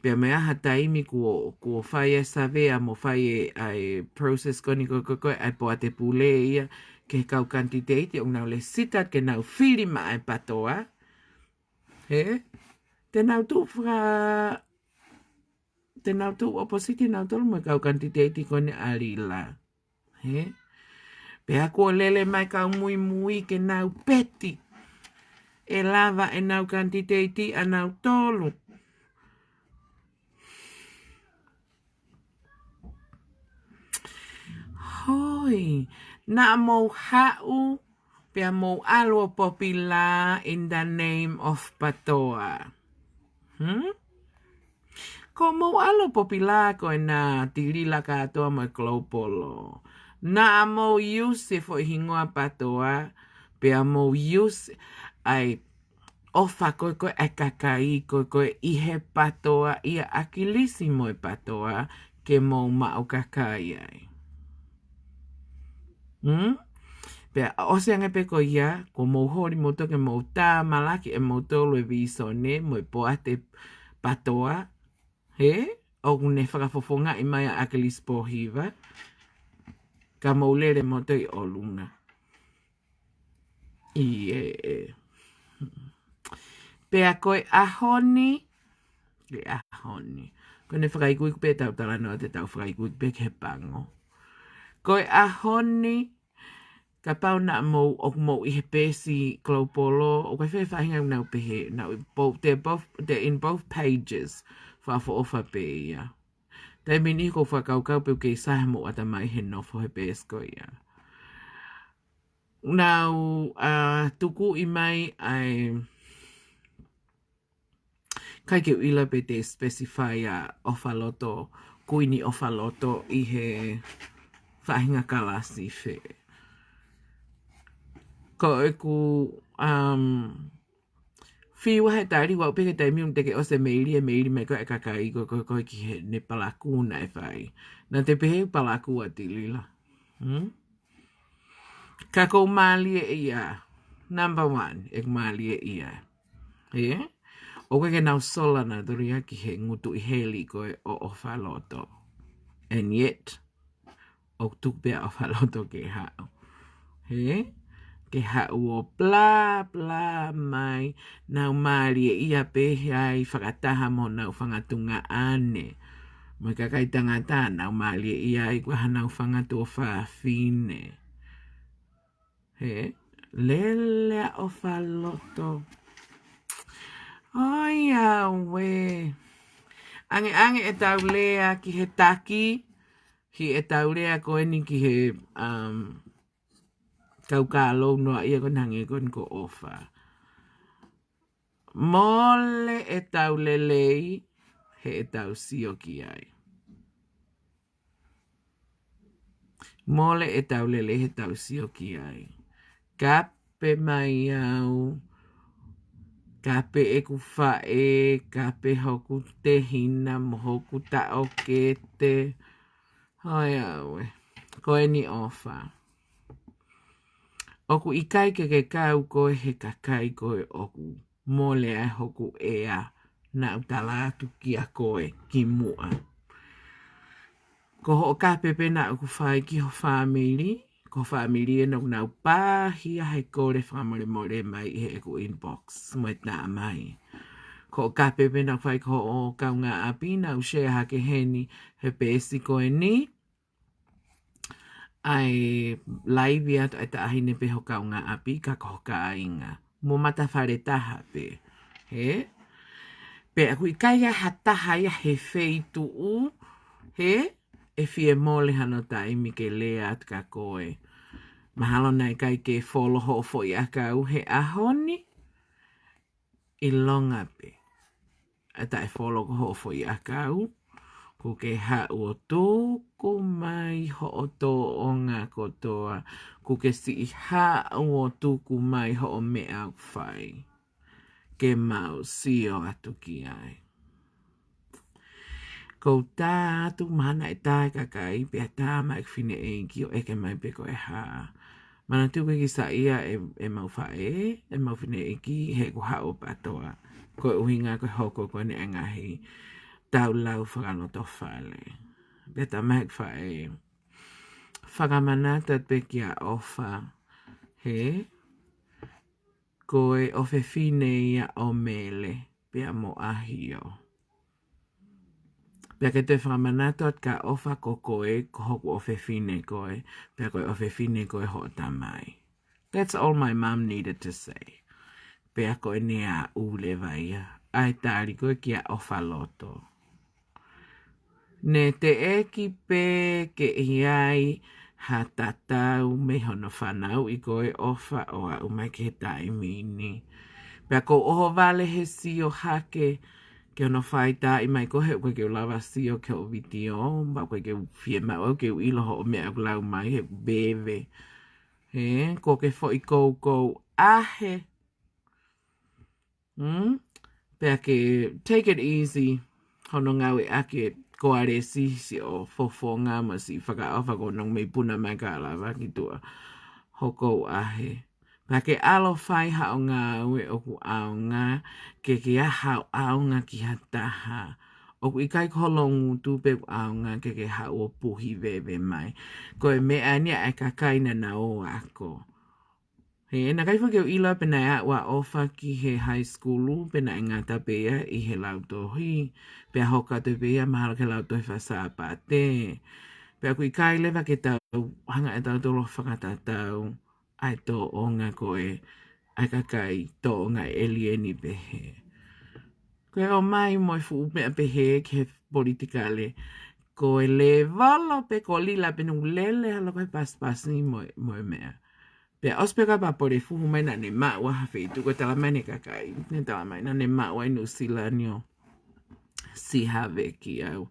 Pea mei ai ha taimi kuo, kuo fai e savea mo fai e, ʻa e process ko eni ko, ko, ko, ʻa e poate pule ia ki he kau kanititeiti ʻoku nau lesita ke nau fili maʻa e Patoa. He? Te nau tuʻu faka-, te nau tuʻu ʻopositi nautolu mo e kau kanititeiti ko eni ʻa Lila. He? Pea kuo lele mai kau muimui ke nau peti ʻe lava ʻenau kanititeiti ʻanautolu. Hoi, naʻa mou haʻu, pea mou ʻalu ʻo popular in the name of Patoa. Hmm? Ko hoʻomou ʻalu ʻo popular ko ena Tilila kātoa mo e Global. Naʻa mou use e foʻi hingoa Patoa, pea mou use ʻa e ʻofa ko ē ko ē ʻa e kakai ko ē ko ē ʻi he Patoa, ʻia ʻAkilisi mo e Patoa ke mou maʻu kakai ai. Hmm? Pea ʻosi ange pē ko ia, kuo mou holi moutolu ke mou tāmalaki ʻe moutolu e vīsone mo e poate Patoa, he? ʻOku ne fakafofongaʻi mai ʻa ʻAkilisi Pōhiva, ka mou lele moutolu ʻi ʻolunga. ʻIo, ē. Pea ko e ʻaho ni, ko e ʻaho ni. Ko ʻene fakaikuiku pē ʻetau talanoa te tau fakaikuiku pē ki he pango. Ko e ʻaho ni, kapau naʻa mou, ʻoku mou ʻi he peesi Global, ʻoku ʻi ai e faʻahinga ʻoku nau pehē, nau ʻi both, they're both, they're in both pages, fakaʻofoʻofa pē ia. Taimi ni ʻoku ou fakakaukau pe ʻoku kei sai hoʻomou ʻatamai he nofo he peesi ko ia. Nau, uh, tukuʻi mai ʻa e, ʻikai ke u ʻilo pe te specify ʻa ʻOfaloto, Kuini ʻOfaloto ʻi he faʻahinga kalasi fē. Ko ʻeku, um, fiu he tali ʻaʻaku pē ki he taimi ʻoku teʻeki ʻosi e meili, e meili mai ko ē ʻa e kakai ko, ko, ko ē ki heʻene palakū naʻe fai. Naʻa te pehē palakū ʻa Tilila. Hmm? Ka ʻoku ou mālieʻia. number one, ʻeku mālieʻia. Ē? ʻOku ʻikai ke nau sola nautolu ia ki he ngutu ʻi heli ko ē ʻo ʻofa loto. And yet, ʻoku tuku pē ʻa ʻofa loto ke haʻu. Ē? Ke haʻu ʻo blah, blah mai, nau mālieʻia pē ai fakataha mo nau fanga tuongaʻane. Mo e kakai tangata, nau mālieʻia ai ko hanau fanga tuofāfine. Ē? Lele ʻa ʻofa loto. ʻOiauē. Ange, ange ʻetau lea ki he taki, ki ʻetau lea ko eni ki he, um, kau kālou noa ia ko eni hangē ko eni ko ʻofa. Mole ʻetau lelei, heʻetau sio ki ai. Mole ʻetau lelei, heʻetau sio ki ai. Kape mai au, kape ʻeku faʻē, kape hoku tehina mo hoku taʻokete. ʻOiauē. Ko eni ʻofa. ʻOku ʻikai ke ke kau koe he kakai ko ē ʻoku mole ai hoku ʻea, naʻa ku tala atu kia koe kimuʻa. Ko hoʻo kape pē naʻa ku fai ki ho fāmili, ko ho fāmili ē naʻa nau pāhia he kole fakamolemole mai ʻi heʻeku inbox, mo e tā mai. Ko hoʻo kape pē naʻa ku fai ki hoʻo kaungāʻapi, naʻa ku share hake heni he peesi ko eni, ʻa e laivi atu ʻa e taʻahine pē ho kaungāʻapi ka ko ho kāinga. Mo matafale taha pē. Ē? Pea ʻoku ʻikai ha taha ia he feituʻu, ē? ʻE fie mole hano taimi ke lea atu kia koe. Mahalo naʻe ʻikai ke follow hoʻo foʻi ʻakau he ʻaho ni. ʻIlonga pē ʻa e taʻe follow ko hoʻo foʻi ʻakau, kuo ke haʻu ʻo tuku mai hoʻo tōʻonga kotoa, kuo ke siʻi haʻu ʻo tuku mai hoʻo meʻa ʻoku fai, ke mau sio atu ki ai. Ko u tā atu mahalo naʻe tā e kakai, pea tā mai ʻeku fineʻeiki ʻo ʻeke mai pe ko e hā. Manatuʻi ʻoku ʻikai ke saiʻia ʻe, ʻe mau faʻē, ʻe mau fineʻeiki, heʻeku haʻu ʻo pātoa. Ko e ʻuhinga ko e hoko ko eni e ngaahi taulau fakalotofale. Pea tā mai ʻeku faʻē, fakamanatu atu pē kia ʻOfa, he, ko e ʻofefine ia ʻo Mele, pea mo ʻAhio. Pea ke toe fakamanatu atu kia ʻOfa ko koe, ko hoku ʻofefine koe, pea ko e ʻofefine koe hoʻo tamai. That's all my mum needed to say. Pea ko eni ʻa ʻUle Vaia, ʻa e tali ko ē kia ʻOfa loto. Ne teʻeki pē ke ʻi ai ha tatau mei hono fanauʻi ko ē ʻOfa ʻo aʻu mai ki he taimi ni. Pea ko u ʻohovale he sio hake ki hono faitaaʻi mai ko ē he ʻoku ʻikai ke u lava sio ki hoʻo vitiō, pea ʻoku ʻikai ke u fiemaʻu au ke u ʻilo hoʻo meʻa ʻoku lau mai he veve. He, ko ke foʻi koukou ʻahe. Hmm? Pea ke take it easy, hono ngāueʻaki ko ʻAlesi siʻo fofonga mo siʻi fakaʻofa ko hono mei puna mai ka lava ki tuʻa. Hoko ʻahe. Pea ke ʻalu ʻo fai haʻo ngāue ʻoku ʻaonga, ke ke ʻaha ʻo ʻaonga ki ha taha. ʻOku ʻikai ko ho loungutu pē ʻoku ʻaonga ke ke haʻu ʻo puhi veve mai. Ko e meʻa eni ʻa e kakai naʻa nau ako. He, naʻe ʻikai foki ke u ʻilo pe naʻe aʻu ʻa ʻOfa ki he high school, pe naʻe ngata pē ia ʻi he lautohi, pea hoko atu pē ia mahalo ki he lautohi faka-Sāpate. Pea ʻoku ʻikai leva ke tau hanga ʻe tautolu ʻo fakatatau ʻa e tōʻonga ko ē ʻa e kakai, tōʻonga ʻe ʻēlieni pehē. Ko e ʻomai mo e fuʻu meʻa pehē ki he politikale, ko e lēvolo pē ko Lila pē naʻa ku lele holo ko e pasipasi mo e, mo e meʻa. Pea ʻosi pē ka pā pole fuhu mai naʻa ne maʻu ʻa ha feituʻu, ko e tala mai ʻe he kakai, ne tala mai naʻa ne maʻu ʻa e Nuʻusila ni ʻo siʻi haveki au.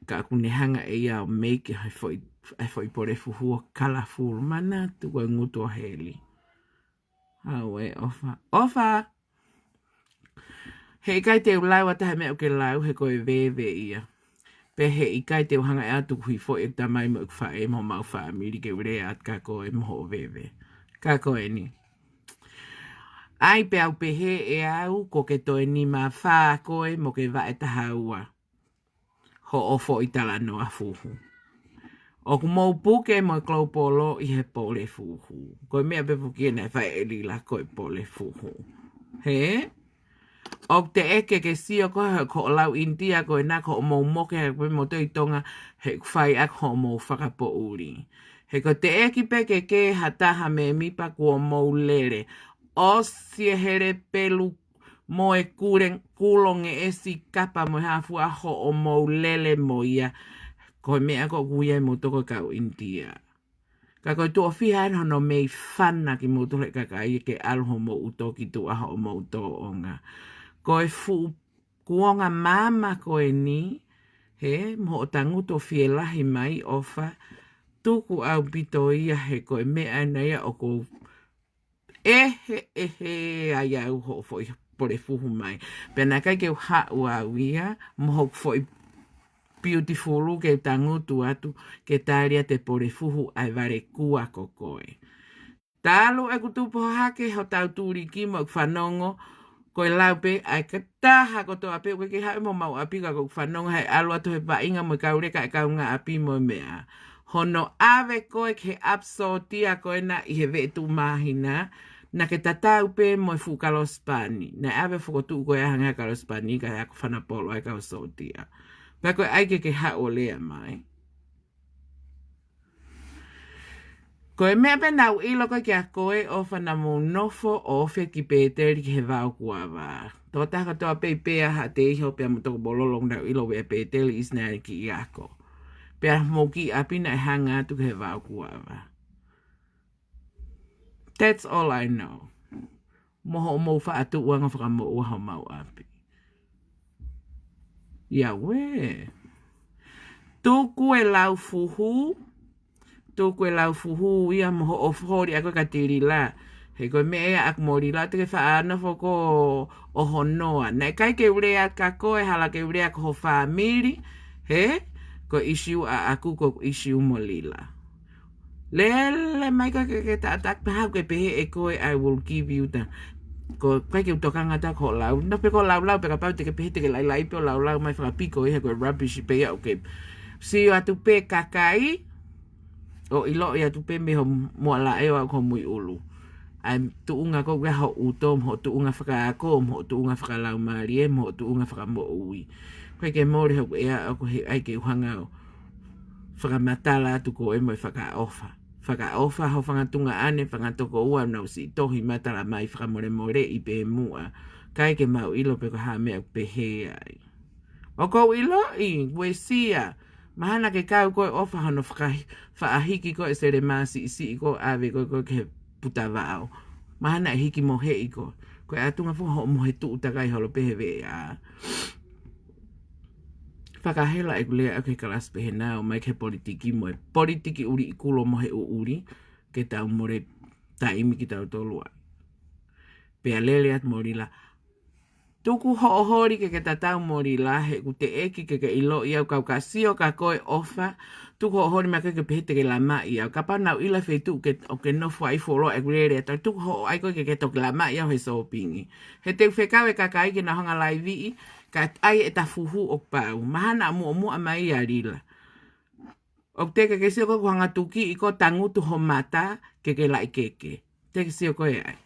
Ka ʻoku ne hanga ʻe ia ʻo meiki ha foʻi, ha foʻi pole fuhu ʻo kalafulu, manatu ko e ngutu ʻo heli. Auē, ʻOfa. ʻOfa! He ʻikai te u lau ʻa e taha meʻa ʻoku ke lau, he ko e veve ia. Pea he ʻikai te u hanga ʻe au ʻo tuku hifo ʻeku tamai mo ʻeku faʻē mo homau fāmili ke u lea atu kia koe mo hoʻo veve. Ka ko eni. ʻAi pē au pehē ʻe au, ko ke toe nima fā koe mo ke vaʻe taha ua hoʻo foʻi talanoa fuhu. ʻOku mou puke mo e Global ʻi he pole fuhu. Ko e meʻa pē foki ē naʻe fai ʻe Lila ko e pole fuhu. Hē? ʻOku teʻeki ke sio ko e ko e lau ʻInitia ko ena ko hoʻomou moke pē mo toi Tonga he ʻoku fai ʻaki hoʻomou fakapoʻuli. He ko e teʻeki pē ke kē ha taha mēmipa kuo mou lele. ʻOsi e hele pelu mo e kule, kulo ngeʻesi kapa mo e hā fua hoʻomou lele mo ia. Ko e meʻa ko ē ʻoku ui ai moutolu ko e kau ʻInitia. Ka ko e tuʻo fiha eni hono mei fana kimoutolu ʻe he kakai ke ʻalu homou ʻuto ki tuʻa hoʻomou tōʻonga. Ko e fuʻu kuonga māmā ko eni, hē, mo hoʻo tangutu ʻo fielahi mai ʻofa, tuku ʻaupito ia he ko e meʻa ena ia ʻoku ou ʻehe, ʻehe ai au hoʻo foʻi pole fuhu mai. Pea naʻe ʻikai ke u haʻu au ia, mo hoku foʻi beautiful ke u tangutu atu, ke tali atu e pole fuhu ʻa e vale kua ko koe. Talu ʻeku tupu hake hotau tuliki mo ʻeku fanongo, ko e lau pē, ʻa e ka taha kotoa pē, ʻoku ʻikai ke haʻu mo mau ʻapi ka ko ʻeku fanongo he ʻalu atu he vaʻinga mo e kau leka e kaungāʻapi mo e meʻa. Hono ʻave koe ki he ʻapi sōtia ko ena ʻi he veʻe tuʻu māhina, naʻa ke tatau pē mo e fuʻu kalosipani. Naʻe ʻave fokotuʻu koe ʻa e hanga he kalosipani ka ʻe ako fanapolo ai kau sōtia. Pea ko e ʻai ke ke haʻu ʻo lea mai. Ko e meʻa pē naʻa ku ʻilo ko ē kia koe ʻofa naʻa mou nofo ʻo ofi ki Pēteli ki he vao kuava. Tokotaha kotoa pē ʻi pea ha te iho pea mo toko bololo naʻa ku ʻilo ʻe Pēteli ʻi Sinaia ki ʻi ako. Pea mou ki ʻapi naʻe hanga atu ki he vao kuava. That's all I know. Mo hoʻomou faʻa tuʻuʻanga fakamoʻua homau ʻapi. Ia ue. Tuku e lau fuhu. Tuku e lau fuhu ia mo hoʻo foholi ʻa koe kia Lila. He ko e meʻa ia ʻaku mo Lila te ke faʻa nofo ko ʻo honoa. Naʻe ʻikai ke u lea kia koe hala ke u lea ki ho fāmili. Hē? Ko e ʻisiū ʻaʻaku ko e ʻisiū mo Lila. Lele mai ka ke, ke taʻataʻa pē haʻu ke pehē ʻe koe, "I will give you the." Ko, ʻikai ke u tokanga atu ki hoʻo lau. Nofo pē ko e laulau pē kapau te ke pehē te ke lailai pē ʻo laulau mai fakapiko ia he ko e rubbish pē ia, okay. Sio atu pē kakai, ʻo ʻiloʻi atu pē mei ho moʻa laʻe ʻo aʻu ki ho muiʻulu. ʻA e tuʻunga ko ē ʻa hoʻo ʻuto, mo hoʻo tuʻunga fakaako, mo hoʻo tuʻunga fakalaumālie, mo hoʻo tuʻunga fakamoʻui. ʻIkai ke mole hoku ʻea ʻoku he ʻai ke u hanga ʻo fakamatala atu ko e mo e fakaʻofa. Fakaʻofa ho fanga tuongaʻane, fanga tokoua naʻa nau siʻi tohi matala mai fakamolemoleʻi pē muʻa. ʻIkai ke mau ʻilo pe ko e hā e meʻa ʻoku pehē ai. ʻOku ou ʻiloʻi, uesia, mahalo naʻa ke kau koe ʻofa hono fakahi-, faʻa hiki ko ē e selemā siʻisiʻi ko ē ʻave ko ē ko ē ki he puta vao. Mahalo naʻe hiki moheʻi koe. Ko e ʻatunga foki hoʻo mohe tuʻu takai holo pē he veʻe ʻā. Fakahela ʻeku lea ʻaʻaku he kalasi pehē naʻa ō mai ki he politiki mo e politiki ʻuli ʻi kulo mo he ʻuʻuli ke tau mole taimi kitautolu ai. Pea lele atu mo Lila. Tuku hoʻo holi ke ke tatau mo Lila he ʻoku teʻeki ke ke ʻiloʻi au kau ka sio kia koe ʻofa. Tuku hoʻo holi mai ke ke pehē te ke lamaʻi au. Kapau naʻa ku ʻilo e feituʻu ke, ʻoku ke nofo ai fuoloa ʻeku lele atu. Tuku hoʻo ʻai koe ke ke toki lamaʻi au he sōpingi. He te u fekau e kakai ke nau hanga laiviʻi, ka ʻai e ta fuhu ʻoku pau. Mahalo naʻa muʻomuʻa mai ʻa Lila. ʻOku teʻeki ke sio ko ē ʻoku hanga tukiʻi ko e tangutu ho mata ke ke laʻi keke. Teʻeki sio ko ē ai.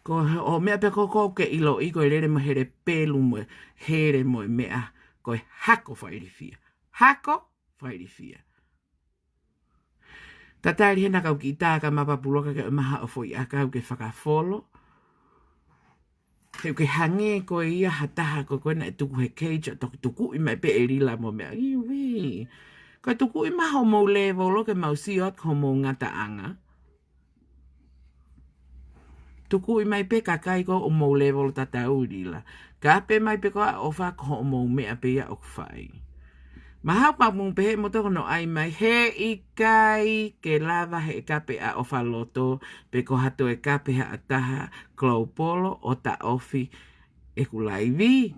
Ko e, ʻo meʻa pē ko ē ʻoku ke ʻiloʻi ko e lele mo e hele pelu mo e hele mo e meʻa ko e hako fakailifia. Hako fakailifia. Tatali hena kau ki tā ka mapa puloka ke maha ʻo foʻi ʻakau ke fakafolo. He ʻoku ke hangē ko ia ha taha ko ē ko ē naʻe tuku he cage ʻo toki tukuʻi mai pē ʻe Lila mo meʻa. Iwi. Ko e tukuʻi mai homou lēvolo ke mau sio atu ki homou ngataʻanga. Tukuʻi mai pē kakai ko ē ʻoku mou lēvolo tatau Lila. Kape mai pē ko ā ʻofa ko hoʻomou meʻa pē ia ʻoku fai. Mahalo pē mou pehē mo toko no ʻai mai he ʻikai ke lava he kape ʻa ʻofa loto pe ko ha toe kape ha taha Global ʻo taʻofi ʻeku laivi.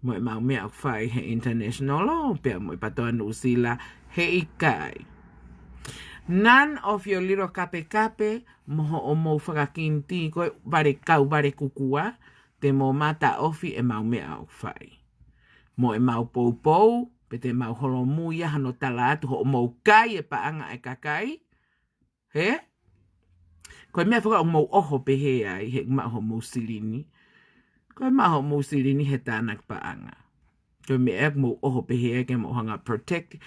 Mo e mau meʻa ʻoku fai he international law, pea mo e patoa Nuʻusila he ʻikai. None of your little kapekape mo hoʻomou fakakinitī ko ē vale kau vale kukua, te mou mata ofi ʻemau meʻa ʻoku fai. Mo ʻemau poupou, pe te mau holomui ia hano tala atu hoʻomou kai e paʻanga e kakai. He? Ko e meʻa faka ʻoku mou ʻoho pehē ai, he ʻoku maʻu hoʻomou silini. Ko e maʻu hoʻomou silini he tānaki paʻanga. Ko e meʻa ʻoku mou ʻoho pehē ai ke mou hanga protect,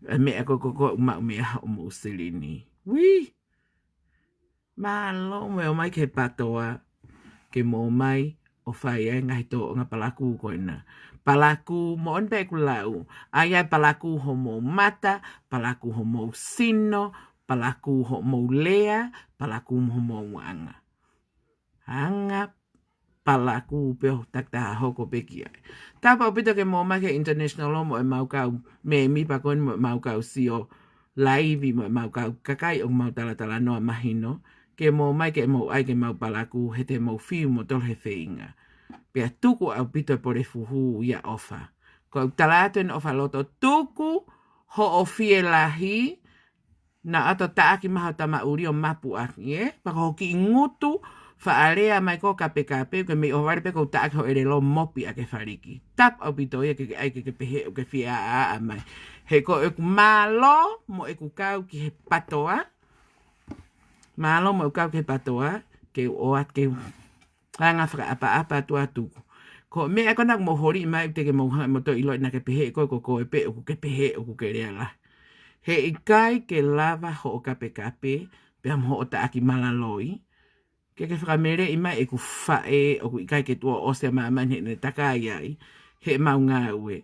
e meʻa ko ko ko ʻoku maʻu mei ai hoʻomou silini. Ui! Mālō mo e ō mai ki he patoa, ke mou ō mai ʻo fai ai ngaahi tōʻonga palakū ko ena. Palakū, moʻoni pē ʻeku lau. ʻAi ai palakū hoʻomou mata, palakū hoʻomou sino, palakū hoʻomou lea, palakū mo hoʻomou anga. Anga palakū pē ʻo takitaha hoko pē ki ai. Tapu ʻaupito ke mou ō mai ki he International Law mo ʻemau kau mēmipa ko eni mo ʻemau kau sio laivi mo ʻemau kau kakai ʻoku mau talatalanoa mahino, ke mou ō mai ke mou ʻai ke mau palakū he te mou fiu moutolu he feinga. Pea tuku ʻaupito e pole fuhu ia ʻofa. Ko e tala atu eni ʻofa loto tuku hoʻo fielahi, naʻa ʻoto taʻaki mai ho tama ʻuli ʻo mapu ʻaki, ē? Pea ko ho kiʻi ngutu, faʻa lea mai ko kapekape, ke mei ʻohovale pē kou taʻaki ho ʻelelo mopi ʻaki e faliki. Tapu ʻaupito ia ke ke ʻai ke ke pehē ʻoku ke fie ʻaʻaʻa mai. He ko ʻeku mālō mo ʻeku kau ki he patoa. Mālō mo ʻeku kau ki he patoa, ke u ʻoatu ke u hanga fakaʻapaʻapa atu atu. Ko e meʻa ko ena ʻoku mou holi mai te ke mou hanga mo toe ʻiloʻi naʻa ke pehē ko ko ko e pē ʻoku ke pehē ʻoku ke lea lahi. He ʻikai ke lava hoʻo kapekape, pea mo hoʻo taʻaki malaloi. Ke ke fakameleʻi mai ʻeku faʻē ʻoku ʻikai ke tuʻo ʻosi ʻa māmani heʻene takai ai, heʻemau ngāue.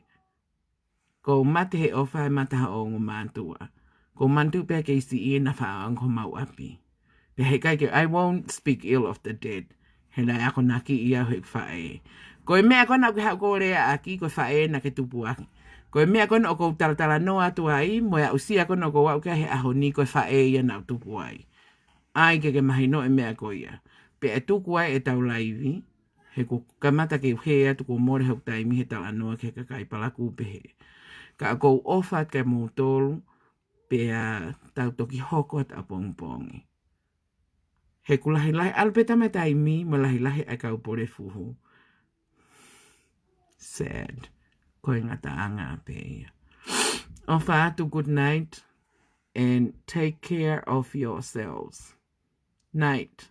Kou mate he ʻofa he mata hoʻo ongo mātuʻa. Kou manatuʻi pē kei siʻi ena faʻa ongo homau ʻapi. Pea he ʻikai ke, I won't speak ill of the dead. He naʻe akonaki ia he faʻē. Ko e meʻa ko ena ʻoku ke haʻu kou lea ʻaki, ko e faʻē naʻa ke tupu ʻaki. Ko e meʻa ko ena ʻoku ou talatalanoa atu ai, mo e aʻusia ko ena ʻoku ou aʻu ki ai he ʻaho ni ko e faʻē ia naʻa ku tupu ai. ʻAi ke ke mahino e meʻa ko ia. Pea ʻe tuku ai ʻetau laivi, he kuo kamata ke u hē atu kuo mole hoku taimi he talanoa ki he kakai palakū pehē. Ka ʻoku ou ʻofa atu kia moutolu, pea tau toki hoko atu ʻapongipongi. He ʻoku lahilahi, ʻalu pē tama taimi, mo lahilahi ʻa e kau pole fuhu. Sad. Ko e ngataʻanga pē ia. ʻOfa atu, good night, and take care of yourselves. Night.